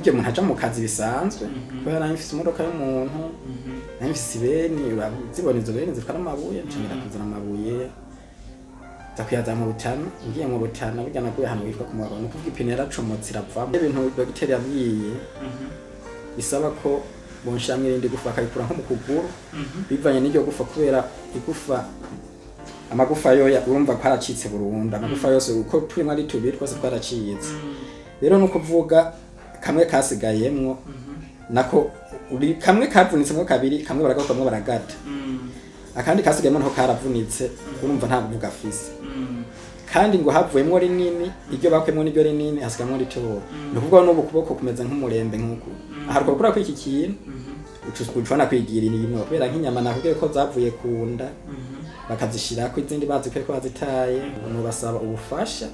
Nk'uburyo umuntu aja mu kazi bisanzwe, kubera nari mfise imodoka y'umuntu, nari mfise ibeni, urazibona izo beni zitwara amabuye, nca kuzana amabuye nza kuyazana mu Rutana. Ngiye mu Rutana, burya naguye ahantu witwa ku Mugabo, ni ukuvuga ipine yaracomotse iravamo. Ibintu dogiteri yabwiye bisaba ko bonshiramwo irindi gufa, bakabikura nko mu kuguru, bivanye n'iryo gufa, kubera igufa, amagufa yo urumva ko aracitse burundu, amagufa yose uko turimo ari tubiri twose twaracitse. Rero ni ukuvuga kamwe kasigayemwo, nako uri kamwe kavunitsemwo kabiri, kamwe baragakamwe baragata, akandi kasigayemwo nako karavunitse. Urumva nta nguvu gafise, kandi ngo havuyemwo rinini, iryo bakuyemwo niryo rinini, hasigamwo ritoya. Ni ukuvuga n'ubu kuboko kumeze nk'umurembe nk'uku aha twakora ko iki kintu ucubona kwigira ino, kubera nk'inyama nakubwiye ko zavuye ku nda, bakazishirako izindi bazikuye ko bazitaye. Nubasaba ubufasha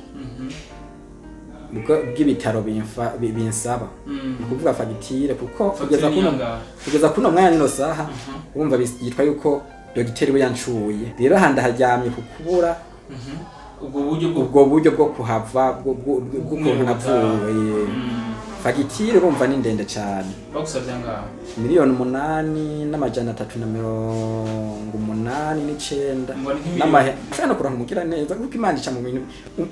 bw'ibitaro binsaba, ni ukuvuga fagitire, kuko kugeza kuno mwanya nino saha, urumva yitwa yuko dogiteri we yancuye. Rero ahandi haryamye ku kubura ubwo buryo bwo ubwo buryo bwo kuhava bw'ukuntu navuwe. Fagitire urumva ni ndende cane. Bagusabye angahe? 8,389,000. Ngo ni nk'imiliyoni. N'amahe ushobora no kuronka umugira neza, kuko Imana ica mu bintu.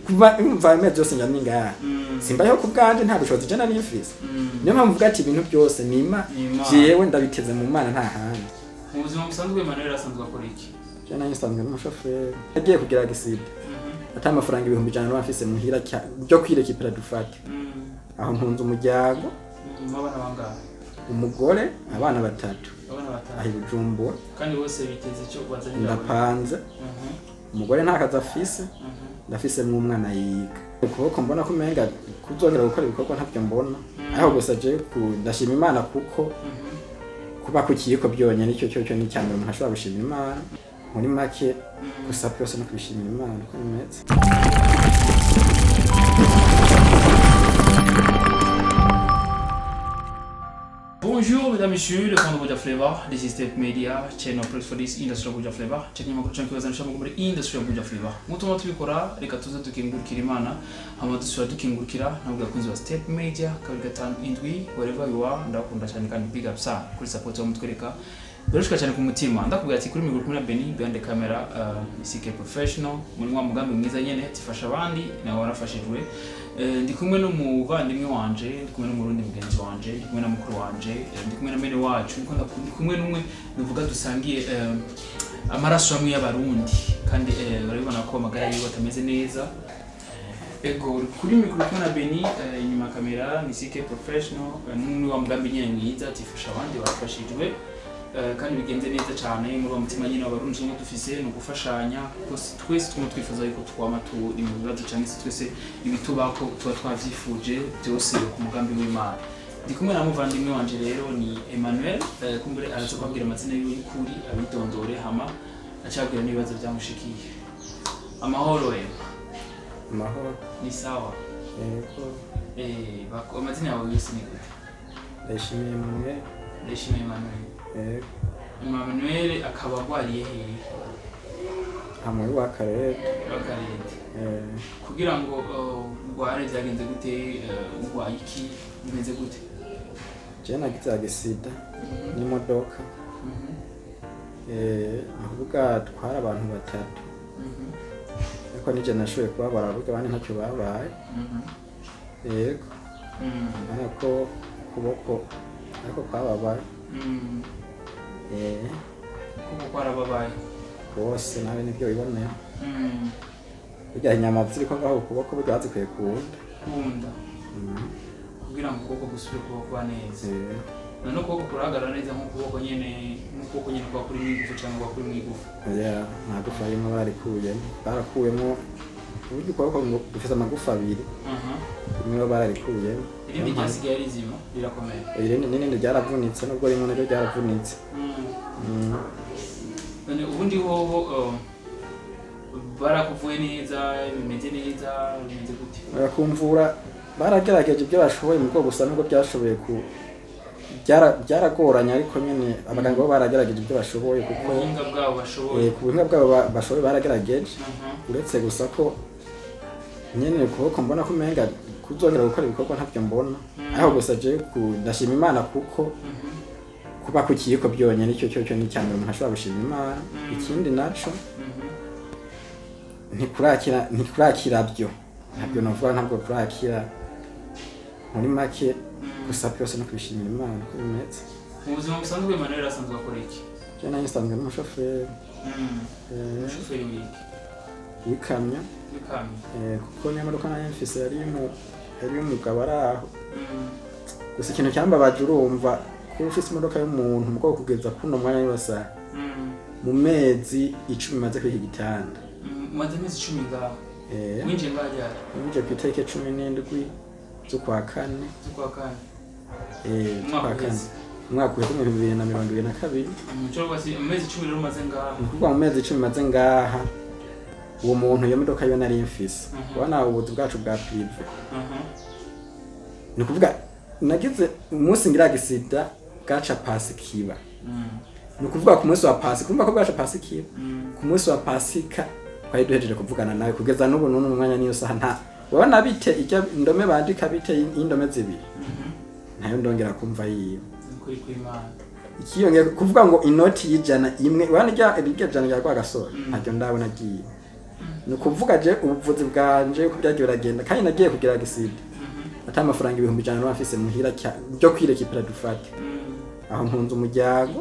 Kuva umva amezi yose njya ngaha, simbayeho ku bwanje, nta bushobozi je nari mfise. Niyo mpamvu mvuga ati ibintu byose ni Ima. Ni Imana. Jewe ndabiteze mu Mana, nta handi. Mu buzima busanzwe Emmanuel asanzwe akora iki? Je nari nsanzwe n'umushoferi. Yagiye kugira agisida ata amafaranga 100,000 nari mfise muhira byo kwirekipera dufate. Aho ntunze umuryango. W'abana bangahe? Umugore, abana batatu. Abana batanu. Aho i Bujumbura. Kandi bose biteze icyo bazanira? Ndapanze. Umugore nta kazi afise, ndafise umwana yiga. Ukuboko mbona ko umenga kuzongera gukora ibikorwa ntabyo mbona, ariko gusa je ndashima Imana, kuko kuba ku kiyiko byonyine icyo cyo ni icyambere umuntu ashobora gushimira Imana. Muri make gusa byose no kubishimira Imana uko bimeze. Bonjour mesdames, messieurs, le fond de Buja Flavor. This is Step Media, channel press for this industry of Buja Flavor. Checking makuru canke bazana muri industry of Buja Flavor. Mutuma tubikora, reka tuze dukengurukira Imana, hama dusubira dukengurukira nabwo abakunzi ba Step Media 257, wherever you are, ndakunda cyane kandi big up sana kuri support yo mutwereka. Birashika cyane ku mutima. Ndakubwira ati kuri micro kumwe na Benny, behind the camera CK Professional, muri wa mugambi mwiza nyene tifasha abandi nawe warafashijwe. Ndi kumwe n'umuvandimwe wanje, ndi kumwe n'umurundi mugenzi wanje, ndi kumwe na mukuru wanje, ndi kumwe na mene wacu, ndi kumwe n'umwe nuvuga dusangiye amaraso amwe y'abarundi, kandi urabibona ko amagara yiwe atameze neza. Ego, kuri micro kumwe na Benny, inyuma ya kamera ni CK Professional, n'umwe wa mugambi nyene mwiza tifasha abandi bafashijwe. Kandi bigenze neza cyane muri wa mutima nyine w'abarundi usanga dufise, ni ugufashanya, kuko si twese twuma twifuza yuko twama turi mu bibazo, cyangwa se twese ibitubako tuba twavyifuje byose ku mugambi w'Imana. Ndi kumwe na muvandimwe wanje rero ni Emmanuel, kumbure araza kubabwira amazina yiwe y'ukuri, abidondore, hama acabwira n'ibibazo byamushikiye. Amahoro Emma? Amahoro. Ni sawa? Yego. Amazina yawe yose ni gute? Ndayishimiye Emmanuel. Ndayishimiye Emmanuel. Yego. Emmanuel akaba agwariye hehe? Hamwe wa karere. Bakarete. Kugira ngo urware byagenze gute? Urwaye iki? Bimeze gute? Je nagize agisida n'imodoka. Ni ukuvuga twari abantu batatu, ariko nije nashoboye kubabara, burya abandi ntacyo babaye. Yego. Urabona ko ukuboko ariko kwababaye. Kuko kwarababaye? Kose nawe nibyo wibonera. Burya inyama ziriko ngaho ukuboko burya bazikuye ku nda. Kunda. Kugira ngo ukuboko gusubire kuba neza. None ukuboko kurahagarara neza nk'ukuboko nyene kuba kuri mw'igufa cyangwa kuba kuri mw'igufa? Oya, nta gufa rimwe barikuyemo, barakuyemo. Uburyo ukuboko ngo gufise amagufa abiri, rimwe bararikuyemo. Irindi ryasigaye ari rizima, rirakomeye? Irindi n'irindi ryaravunitse, nubwo rimwe naryo ryaravunitse. None ubundi hoho barakuvuye neza, bimeze neza, bimeze gute? Barakumvura, baragerageje ibyo bashoboye mu bwoko, gusa nubwo byashoboye ku byaragoranye, ariko nyine abaganga bo baragerageje ibyo bashoboye, kuko ubuhinga bwabo bashoboye. Ku buhinga bwabo bashoboye baragerageje, uretse gusa ko nyene ukuboko mbona ko umenga Kuzongera gukora ibikorwa ntabyo mbona, ariko gusa je ndashima Imana kuko kuba ku kiyiko byonyine icyo cyo ni icya mbere umuntu ashobora gushima Imana. Ikindi naco, ntikurakira byo, ntabyo navuga, ntabwo kurakira muri make, gusa byose no kubishimira Imana uko bimeze. Mu buzima busanzwe Emmanuel asanzwe akora iki? Je nanjye nsanzwe n'umushoferi. Umushoferi w'iki? W'ikamyo. W'ikamyo. Kuko niyo modoka nanjye mfise yari y'umugabo ari aho. Gusa ikintu cyambabaje, urumva kuba ufise imodoka y'umuntu mugabo kugeza kuno mwanya wose, mu mezi 10 maze kuri iki gitanda. Umaze amezi 10 ngaho? Eh. Winjiye ngaho ryari? Ninjiye ku itariki 17 z'ukwa kane. Z'ukwa kane. Z'ukwa Umwaka kane. uheze. Umwaka uheze, mu 2022. Cyo rwose amezi 10 rero umaze ngaho. Ni ukuvuga mu mezi 10 maze ngaha, uwo muntu iyo modoka yo nari mfise, ubona ubuzi bwacu bwa privé, ni ukuvuga nagize umunsi ngira accident bwaca Pasika iba. Ni ukuvuga ku munsi wa Pasika, urumva ko bwaca Pasika iba, ku munsi wa Pasika twari duhejeje kuvugana nawe. Kugeza n'ubu n'uno mwanya niyo saha nta wabona bite ijya indome bandika bite y'indome zibiri, ntayo ndongera kumva yiwe. Ukuri kw'Imana. Ikiyongera kuvuga ngo inoti y'ijana imwe, urabona irya jana rya Rwagasore, ntaryo ndabona agiye. Ni ukuvuga je ubuvuzi bwanje uko byagiye biragenda, kandi nagiye kugira accident ata amafaranga 100,000 nari mfise muhira byo kwirekipera dufate. Aho nkunze umuryango.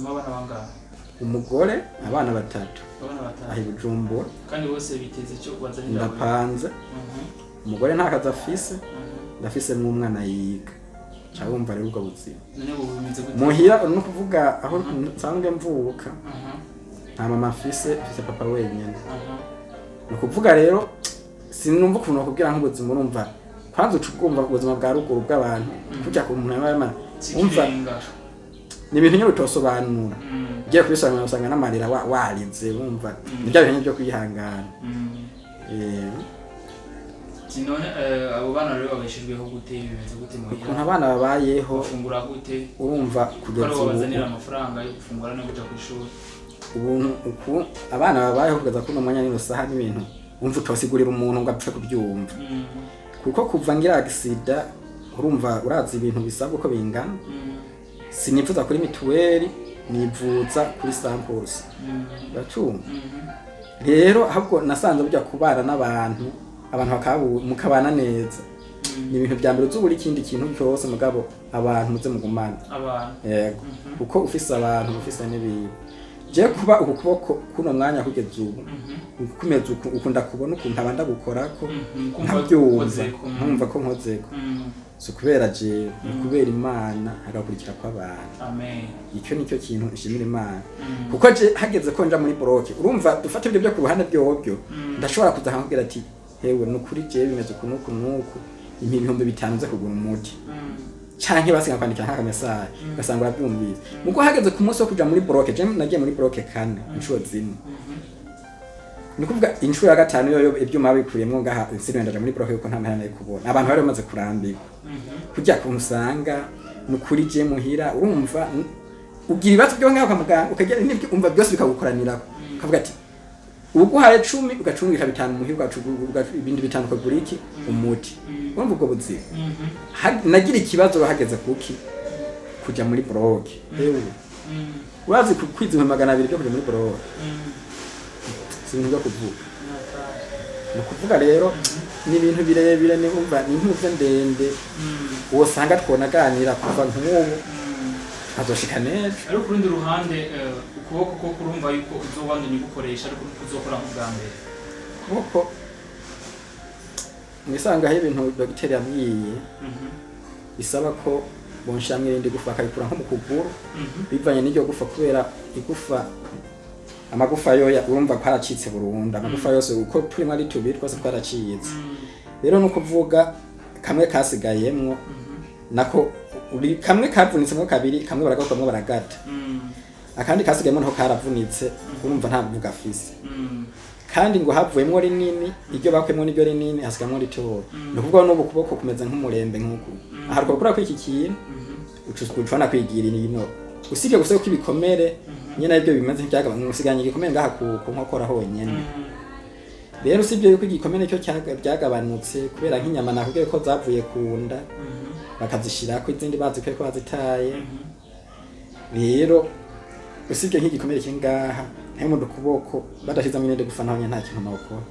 W'abana bangahe? Umugore, abana batatu. Abana Aho batanu. i Bujumbura. Kandi bose biteze icyo bazanira? Ndapanze. Umugore nta kazi afise. Ndafise umwana yiga, ca wumva rero ubwo buzima. None ubu bimeze gute? Muhira, ni ukuvuga aho nsanzwe mvuka, nta mama mfise, mfise papa wenyene. Ni ukuvuga rero sinumva ukuntu bakubwira nk'ubuzima, urumva kwanza uca ubwumva ubuzima bwa ruguru bw'abantu kujya ku muntu yaba yamara umva. Sikirenga. Ni ibintu nyine utosobanura. Ugiye kubisobanura usanga n'amarira warize, wumva ni bya bintu byo kwihangana. None abo bana rero babeshejweho gute? Bimeze gute Ukuntu muhira? abana babayeho, Bafungura gute? urumva Ko kugeza aribo ubu babazanira amafaranga yo gufungura no kuja ku ishuri? Ubuntu uku abana babayeho kugeza kuno mwanya n'ino saha n'ibintu wumva utosigurira umuntu ngo apfe kubyumva, kuko kuva ngira accident, urumva urazi ibintu bisabwa uko bingana. Sinifuza kuri mituweli, nivuza kuri samples. Uracumva? Rero ahubwo nasanze burya kubana n'abantu, abantu bakabu mukabana neza, ni ibintu bya mbere uzubura ikindi kintu cyose, mugabo abantu muze mugumane. Abantu. Yego, kuko ufise abantu ufise n'ibintu. Je kuba uku kuboko kuno mwanya kugeza ubu kumeze uku, ukunda kubona ukuntu abanda gukorako, Kumva nkabyumva, ukozeko. nkumva ko nkozeko, si ukubera jewe, ni ukubera Imana, hagakurikira kw'abantu. Amen. Icyo nicyo kintu nshimira Imana, kuko je hageze ko nja muri bloc, urumva dufata ibyo byo ku ruhande byobyo, ndashobora kuza nkakubwira ati: "Hewe, ni ukuri jewe bimeze uku n'uku n'uku, impa 5000 nze kugura umuti," canke basiga kwandikira nk'aka message, ugasanga urabyumvise. Mugo hageze ku munsi wo kuja muri bloc, je nagiye muri bloc kane, inshuro zine. Ni ukuvuga inshuro ya gatanu yoyo ibyuma babikuyemwo ngaha, insino ndaja muri bloc kuko nta mahera nari kubona. Abantu bari bamaze kurambirwa kurya kuntu usanga ni ukuri je muhira, urumva ugira ibibazo byo ngaho kwa muganga, ukagira n'ibyo umva byose bikagukoranirako, ukavuga ati uguhaye 10 ugacungika 5 muhira, ibindi 5 ukagura iki, umuti. Urumva ubwo buzima. Nagira ikibazo hageze kuki kuja muri bloc. Ewe, urazi kwiza 200,000 byo kuja muri bloc, si ibintu byo kuvuga. Ni ukuvuga rero ni ibintu birebire, ni umva ni intuze ndende wosanga twonaganira kuva nk'ubu tukazoshika n'ejo. Ariko ku rundi ruhande, ukuboko ko kurumva yuko uzobandanya ugukoresha, ariko uzokora nk'ubwa mbere? Kuko mwisanga aho ibintu dogiteri yambwiye bisaba ko bonshiramwo irindi gufa, bakabikura nko mu kuguru, bivanye n'iryo gufa, kubera igufa amagufa yoya urumva ko aracitse burundu, amagufa yose uko turimo ari tubiri twose twaracitse. Rero ni ukuvuga kamwe kasigayemwo nako uri kamwe kavunitsemwo kabiri, kamwe baragakuramwo baragata, akandi kasigayemwo nako karavunitse, urumva nta nguvu gafise. Kandi ngo havuyemwo rinini, iryo bakuyemwo niryo rinini, hasigamwo ritoya. Ni ukuvuga n'ubu kuboko kumeze nk'umurembe nk'uku aha twakora ko iki kintu uca ushobora kwigira ino, usibye gusa ko ibikomere nyene aribyo bimeze nk'ibyagabanutse, usiganye igikomere ngaha ku nkokora honyene. Rero usibye yuko igikomere cyo byagabanutse kubera nk'inyama nakubwiye ko zavuye ku nda, bakazishirako izindi bazikuye ko bazitaye. Rero usibye nk'igikomere kiri ngaha nko mu kuboko, badashizemo imyenda gufa, naho nyene nta kintu nawukora.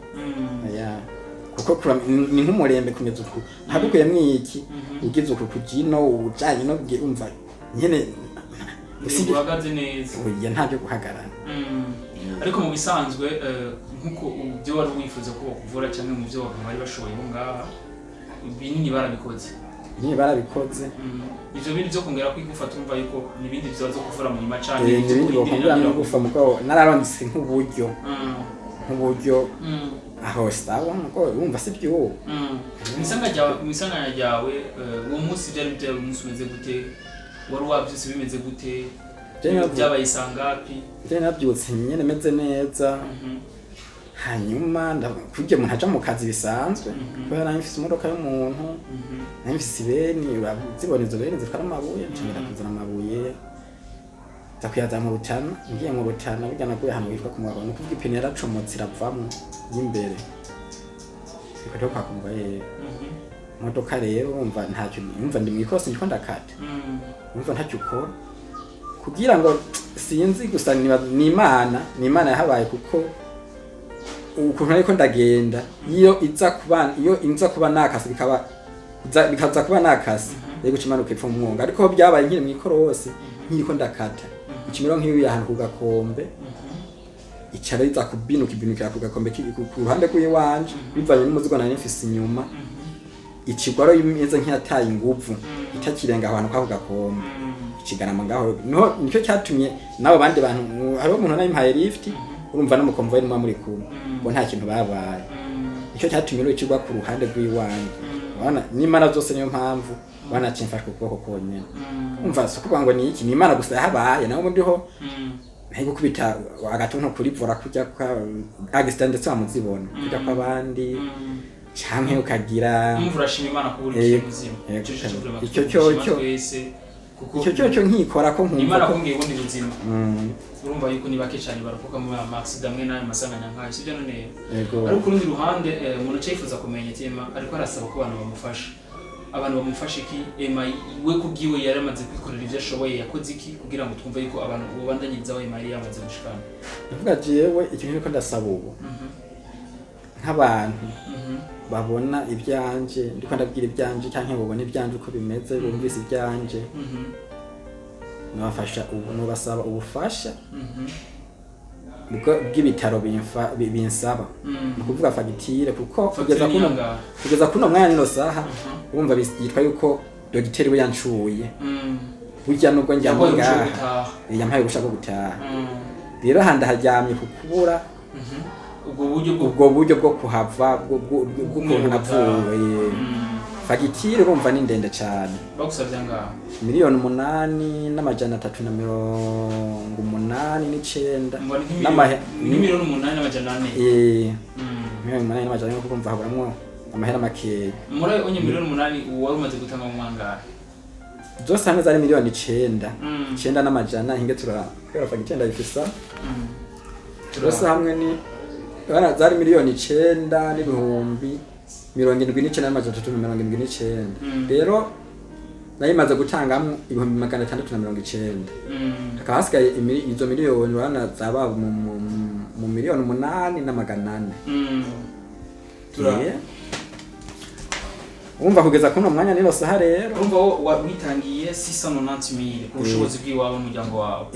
Oya. Kuko ni nk'umurembe kumeza uku, ntagukuyemwo iki, ugize uku kujino ujanye no umva nyene usibye Uhagaze neza? Oya, nta byo guhagarara. Ariko mu bisanzwe, nk'uko ibyo wari wifuza ko bakuvura cyangwa mu byo bari bashoboye bo ngaha, binini barabikoze? Nyine barabikoze. Ivyo bindi byo kongera kwigufa, tumva yuko nibindi vyoza kuvura mu nyuma canke N'ibindi bokongeramo igufa, mugabo nararonse nk'uburyo nk'uburyo aho sawa, mugabo wumva si by'ubu. Mu isanganya ryawe, uwo munsi byari umunsi umeze gute? Wari wavyutse bimeze gute? Byabaye sangapi? Je nabyutse nyene meze neza. Hanyuma kurya umuntu aja mu kazi bisanzwe, kubera nari mfise imodoka y'umuntu, nari mfise ibeni, urazibona izo beni zitwara amabuye, nca kuzana amabuye, nza kuyazana mu Rutana. Ngiye mu Rutana, burya naguye ahantu hitwa ku Mugabo, ni ukuvuga ipine yaracomotse iravamwo y'imbere, reka kwa kumva. Imodoka rero urumva ntacyo, umva ndi mw'ikorosi ndiko ndakata, umva ntacyo ukora kugira ngo sinzi gusa ni Imana yahabaye, kuko ukuntu ariko ndagenda, iyo iza kuba nakase, bikaba bikaza kuba nakase yego guca imanuka ipfa mu mwonga. Ariko byabaye nkiri mw'ikorosi nkiriko ndakata, ikimero nk'iyo ahantu ku gakombe, icara iza kubinuka, ibinukira ku gakombe ku ruhande rw'iwanje, bivanye n'umuzigo nari mfise inyuma. Ikigwaro imeze nk'iyataye inguvu, itakirenga aho hantu kwako gakombe, ikigarama ngaho. Niho nicyo cyatumye n'abo bandi bantu, hariho umuntu nayimpaye lift, urumva n'umukomvoyi muba muri kumwe ngo nta kintu babaye. Nicyo cyatumye rero ikigwa ku ruhande rw'iwanjye. Urabona n'Imana zose, niyo mpamvu banaciye mfashwe ukuboko konyene. Umva si ukuvuga ngo ni iki, ni Imana gusa yahabaye, naho ubundi ho nari gukubita agatuntu kuri vora kujya kwa accident, ndetse wamuzibona kujya kw'abandi, canke ukagira Umva, urashima Imana kuba uri muzima. Yego, Ico cyo vraiment icyo tugushima twese, kuko icyo cyo nkikora ko nkumva Imana ko akongeye ubundi buzima. Urumva yuko ni bake cyane barokoka muri aya accident amwe n'ayo masanganya nk'ayo, sibyo none? Yego. Ariko ku rundi ruhande, umuntu aca yifuza kumenya ati Emma ariko arasaba ko abantu bamufasha. Abantu bamufasha iki? Emma we kubwiwe yari amaze kwikorera ibyo ashoboye, yakoze iki kugira ngo twumve yuko abantu bubandanyirizaho Emma yari yamaze gushikana? Ndavuga jewe ikintu niko ndasaba ubu, nk'abantu babona ibyanje ndiko ndabwira ibyanje, cyangwa babona ibyanje uko bimeze, bumvise ibyanje, nabafasha ubu, nubasaba ubufasha bw'ibitaro binsaba, ni ukuvuga fagitire, kuko Fagitire kugeza kuno ni angahe? Kugeza kuno mwanya nino saha, urumva yitwa yuko dogiteri we yancuye. Burya nubwo njyamye Yaguhaye uruhushya ngaha, rwo gutaha. Yampaye uruhushya rwo gutaha. Rero ahandi haryamye ku kubura Ubwo buryo bwo ubwo buryo bwo kuhava bw'ukuntu navuwe. Fagitire urumva ni ndende cyane. Bagusabye angahe? 8,389,000. Ngo ni 8,400,000. 8,400,000, kuko urumva haburamwo amahera makeya. Muri ayo onye 8 miliyoni ubu wari umaze gutanga mu mangahe? Zose hamwe zari 9 miliyoni 9 n'amajana hinge tura, kubera fagitire ndayifisa. Zose hamwe ni bana zari 9,079,379. Rero nayo imaze gutangamwo 690,000. Hakaba hasigaye izo miliyoni urabona zaba mu 8,4 miliyoni. Urumva kugeza kuno mwanya nino saha rero, Urumva wo witangiye 690,000 ku bushobozi bw'iwawe n'umuryango wawe.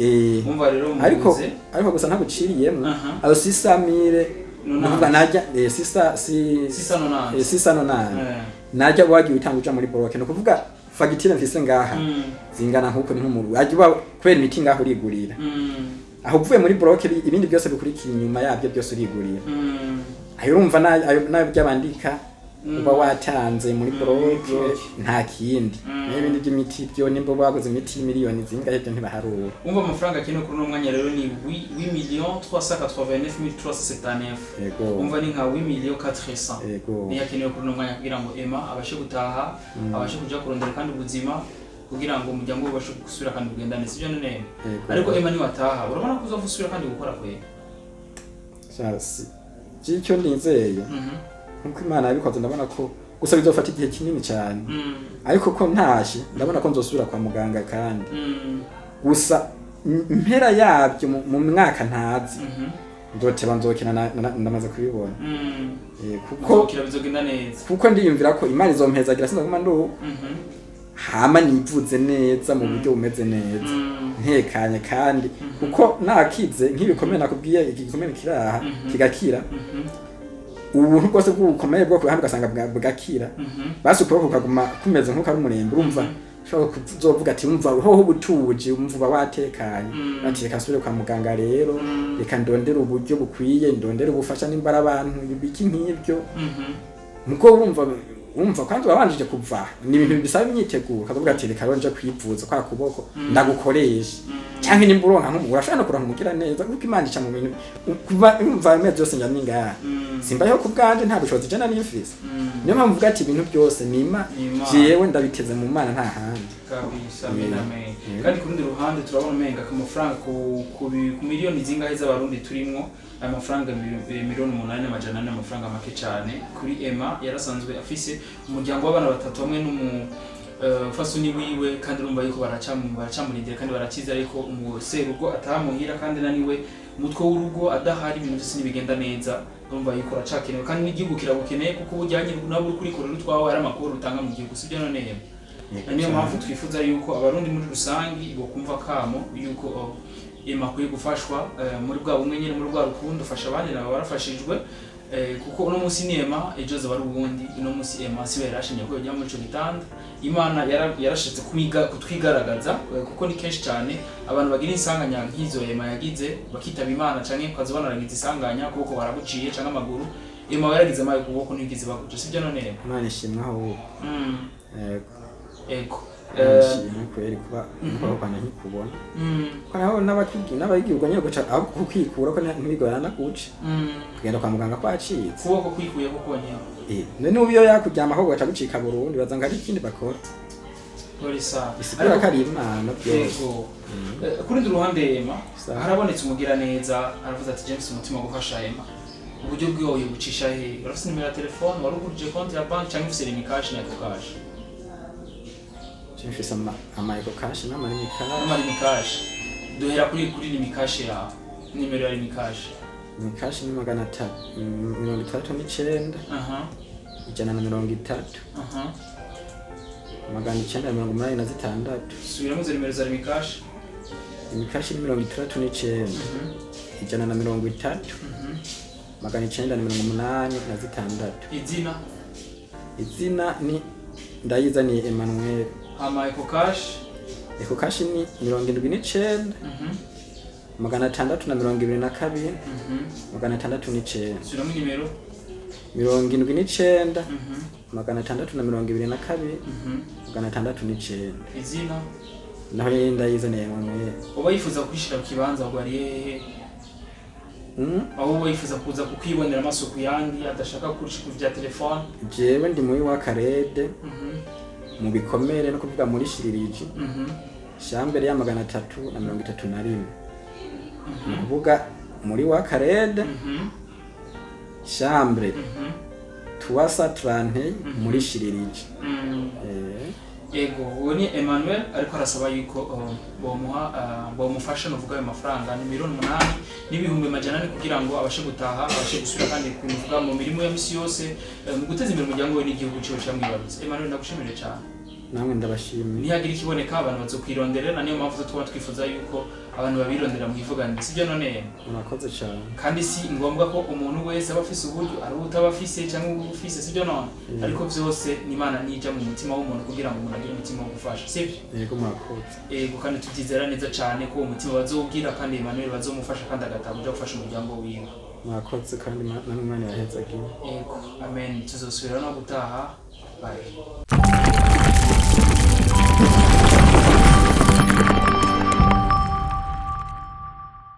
Urumva rero ariko mubuze ariko gusa ntaguciriyemwo, ayo 600 mille, Nonante. nukuvuga najya six cent si 690. 690 najya wagiye utanga uja muri bloc, ni ukuvuga fagitire mfise ngaha zingana nkuko, ni nk'umuru wajya uba kubera imiti ngaho urigurira. Aho uvuye muri bloc, ibindi byose bikurikira inyuma yabyo byose urigurira. Ayo urumva nayo byabandika uba watanze muri bloc, bloc. Nta kindi. Nayo ibindi by'imiti byo, nimba baguze imiti y'imiliyoni zingahe, byo ntibaharura. Umva, amafaranga akenewe kuri uno mwanya rero ni 8 millions 389 379. Yego. Umva, ni nka 8 millions 400. Yego. Niyo akenewe kuri uno mwanya kugira ngo Emma abashe gutaha, abashe kuja kurondera kandi ubuzima, kugira ngo umuryango we ubashe gusubira kandi kugendane, sibyo none? Yego. Ariko Emma niwataha, urabona ko uzova usubira kandi gukora kwe? Sha, si Vy'icyo nizeye, nkuko Imana yabikoze, ndabona ko gusa bizofata igihe kinini cyane, ariko ko ntashe ndabona ko nzosubira kwa muganga kandi gusa impera yabyo mu mwaka ntazi, nzoteba nzokina ndamaze kubibona. Kuko Uzokira, bizogenda neza. Kuko ndiyumvira ko Imana izompezagira, sinzoguma nduko, hama nivuze neza mu buryo bumeze neza, ntekanye, kandi kuko nakize nk'ibikomere nakubwiye, iki gikomere kiraha kigakira, ubuntu bwose bw'ubukomere bwo kuruhande ugasanga bugakira, basi ukuboko kukaguma kumeze nk'uko ari umurembe. Urumva ushobora kuzovuga ati umva hoho ubutuje, umva uba watekanye, ati reka nsubire kwa muganga rero, reka ndondere uburyo bukwiye, ndondere ubufasha nimba ari abantu ibiki nk'ibyo. Muko wumva kandi wabanjije kuva, ni ibintu bisaba imyiteguro, ukavuga ati reka rero nje kwivuza kwa kuboko ndagukoresha, cyangwa nimba uronka nk'umuntu, urashobora no kuronka umugira neza, kuko Imana ica mu bintu. Kuva umva amezi yose njya ningaha, simbayeho ku bwanje, nta bushobozi je nari mfise. Niyo mpamvu mvuga ati ibintu byose ni Ima Ni Imana. Jewe ndabiteze mu Mana, nta handi. Kabisa, amen, amen. Yeah. Kandi ku rundi ruhande turabona umenga ku mafaranga ku miliyoni zingahe z'abarundi turimwo, aya mafaranga 8,400,000, amafaranga make cyane kuri Emma. Yarasanzwe afise umuryango w'abana batatu hamwe n'umu fasuni wiwe, kandi urumva yuko baracamurindira kandi barakiza, ariko umuserugo atamuhira kandi naniwe umutwe w'urugo adahari ibintu byose ntibigenda neza. Urumva yuko uracakenewe kandi n'igihugu kiragukeneye, kuko ubujyanye nabo uri kurikorera utwawe ari amakuru utanga mu gihugu, sibyo none Emma? Na niyo mpamvu twifuza yuko abarundi muri rusangi bokumva kamo yuko Emma akwiye gufashwa, muri bwa bumwe nyine, muri rwa rukundo ufasha abandi nabo barafashijwe, kuko uno munsi ni Emma, ejo azaba ari uwundi. Uno munsi Emma siwe yarashimye ko yojya muri ico gitanda. Imana yarashatse kutwigaragaza, kuko ni kenshi cyane abantu bagira insanganya nk'izo Emma yagize bakitaba Imana, canke ukaza banaragize isanganya ukuboko baraguciye canke amaguru. Emma yaragize amaye ukuboko ntigeze baguca, sibyo none Emma? Imana ishimwe aho. Yego. Ego. Imana ishimwe kweri kuba ukuboko kwanjye nkikubona, ko naho n'abagirwa nyine guca aho kukwikura ko ntibigorana guca, kugenda kwa muganga kwacitse. Kuboko kwikuye ko konyene? None ubu iyo yakuryama ahubwo gaca gucika burundu, baza ngo hari ikindi bakora. Polisa. Isigura ko ari Imana byose. Yego. Ku rundi ruhande Emma, Sawa. harabonetse umugira neza aravuze ati James umutima wo gufasha Emma, uburyo bwiwe bucisha he? Urafise nimero ya telefone, warugurije konti ya banki cyangwa ufise Lumicash na Ecocash? Je mfise ama Ecocash n'ama Lumicash. N'ama Lumicash. Duhera kuri Lumicash yawe, nimero ya Lumicash. Lumicash ni 369, 130, 986. Subiramo izo nimero za Lumicash. Lumicash ni 69, 130, 986. Izina? Izina ni Ndayizaniye Emmanuel. Ama Ecocash? Ecocash ni 79, 622, 609. Subiramo nimero. 79, 622, 609. Izina? Naho nyene Ndayizaniye Emmanuel. Uba yifuza kwishira ku kibanza ngo ari hehe? Aho uba yifuza kuza kukwibonera amaso ku yandi, adashaka kurusha ku vya telefone? Jewe ndi muri wa karede mu bikomere, no kuvuga muri shiriji, shambere ya 331, ni ukuvuga muri wa karede, chambre 330 muri shiririji. Ego, uwo ni Emmanuel ariko arasaba yuko bomuha, bomufasha, nuvuga ayo mafaranga ni 8,400,000 kugira ngo abashe gutaha, abashe gusubira kandi kuvuga mu mirimo ya misi yose, mu guteza imbere umuryango we n'igihugu ciwe camwibarutse. Emmanuel, ndagushimire cyane. Namwe ndabashimiye. Nihagira ikiboneka abantu bazokwironderera, niyo mpamvu tuba twifuza yuko abantu babirondera mu ivuganire, sibyo none? Murakoze cyane. Kandi si ngombwa ko umuntu wese aba afise uburyo, ari utaba afise cyangwa uba ufise, sibyo none? Ariko byose ni Imana nija mu mutima w'umuntu kugira ngo umuntu agire umutima wo gufasha, sibyo? Yego, murakoze. Yego, kandi tubyizera neza cyane ko uwo mutima bazowugira kandi Emmanuel bazomufasha kandi agataha uja gufasha umuryango wiwe. Murakoze kandi namwe Imana yahezagiye. Yego, amen. Tuzosubira no gutaha. Bye.